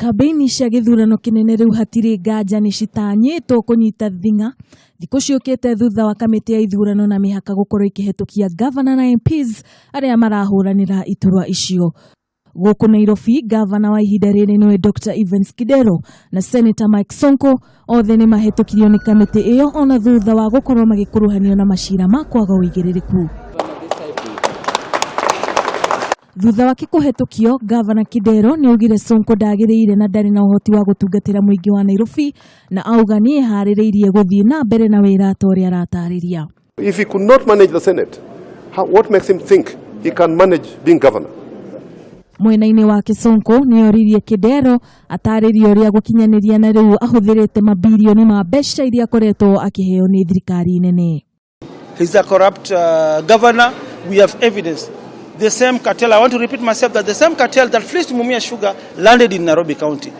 Kambĩini cia gĩthurano kĩnene rĩu hatirĩ nganja nĩ citanyĩtwo kũnyita thing'a thikũ ciũkĩte thutha wa kamĩtĩ ya ithurano na mĩhaka gũkorwo ikĩhetũkia ngavana na MPs arĩa marahũranĩra iturwa icio. Gũkũ Nairobi, ngavana wa ihinda rĩrĩ nĩwe Dr. Evans Kidero na Senator Mike Sonko othe nĩ mahĩtũkirio nĩ kamĩtĩ ĩyo ona thutha wa gũkorwo magĩkuruhanio na macira ma kwaga ũigĩrĩrĩku. Thutha wake kũhetũkio, Ngavana Kidero nĩ augire Sonko ndagĩrĩire na ndarĩ na ũhoti wa gũtungatĩra mũingĩ wa Nairobi na auga nĩ eharĩrĩirie gũthiĩ na mbere na wĩra ta ũrĩa aratarĩria. If he could not manage the Senate, what makes him think he can manage being governor? Mwena-inĩ wake Sonko nĩ oririe Kidero atarĩrie ũrĩa gũkinyanĩria na rĩu ahũthĩrĩte mabirioni ma mbeca iria akoretwo akĩheo nĩ thirikari nene. He's a corrupt governor. We have evidence. The same cartel, I want to repeat myself, that the same cartel that fleeced Mumia Sugar landed in Nairobi County.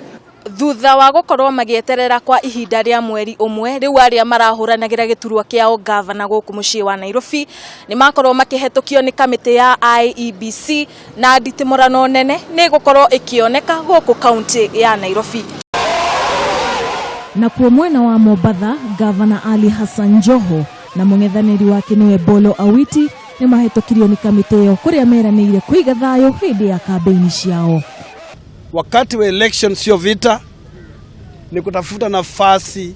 Thutha wa gũkorwo magĩeterera kwa ihinda rĩa mweri ũmwe, rĩu arĩa marahũranagĩra gĩturwa kĩao ngavana gũkũ mũciĩ wa Nairobi nĩ makorwo makĩhetũkio nĩ kamĩtĩ ya IEBC na nditimũrano nene nĩ ĩgũkorwo ĩkĩoneka gũkũ kaunti ya Nairobi. Nakuo mwena wa Mombatha, Gavana Ali Hassan Joho na mũng'ethanĩri wake nĩwe Bolo Awiti nĩ mahĩtũkirio nĩ kamĩtĩ ĩyo kũrĩa meranĩire kũiga thayũ hĩndĩ ya kambĩini ciao. Wakati wa election sio vita, ni kutafuta nafasi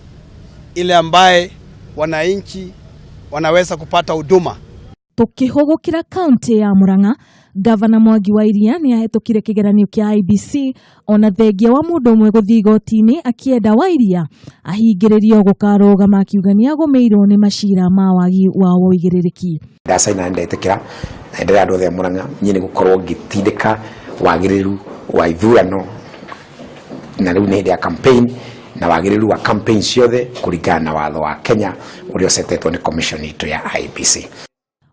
ile ambaye wananchi wanaweza kupata huduma. Tukihũgũkĩra kaunti ya Murang'a, Gavana Mwangi wa Iria nĩ ahĩtũkire kĩgeranio kĩa IEBC ona thengia wa mũndũ ũmwe gũthiĩ igoti-inĩ akĩenda wa Iria ahingĩrĩrio gũkarũgama akiuga nĩ agũmĩirwo nĩ macira ma wagi wa ũigĩrĩrĩki. Ndacaina ndetĩkĩra na ndĩra andũ othe a Murang'a niĩ nĩ gũkorwo ngĩtindĩka wagĩrĩru wa ithurano na rĩu nĩ hĩndĩ ya campaign na wagĩrĩru wa campaign ciothe kũringana na watho wa Kenya ũrĩa ũcetetwo nĩ commission itũ ya IEBC.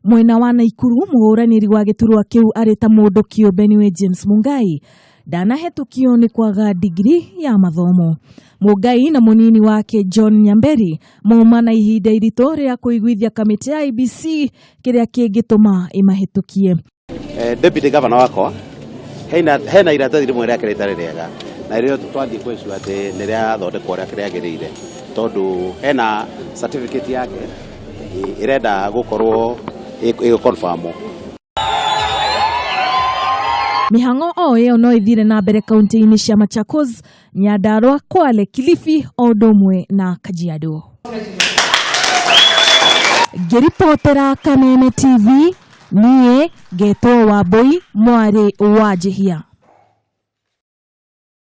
Mwena wa Naikuru mũhũranĩri wa gĩturwa kĩu arĩ ta mũndũ kĩũmbe nĩwe James Mungai ndanahetũkio nĩ kwaga digiri ya mathomo. Mungai na mũnini wake John Nyamberi mauma na ihinda iritũ rĩa kũiguithia kamĩtĩ ya IEBC kĩrĩa kĩngĩtũma ĩmahĩtũkie. Deputy governor wakwa hena iratathi rĩmwe rĩake rĩtarĩ rĩega na rĩo twathiĩ kwĩcua atĩ nĩ rĩathondekwo ũrĩa rĩagĩrĩire tondũ hena certificate yake ĩrenda gũkorwo ĩgĩ-confirm. Mĩhang'o o ĩyo no ĩthire na mbere kaunti-inĩ cia Machakos, Nyandarua, Kwale, Kilifi o ũndũ ũmwe na Kajiado. Ngĩribotera Kameme TV, niĩ ngetwo Wambui mwarĩ wa Njihia.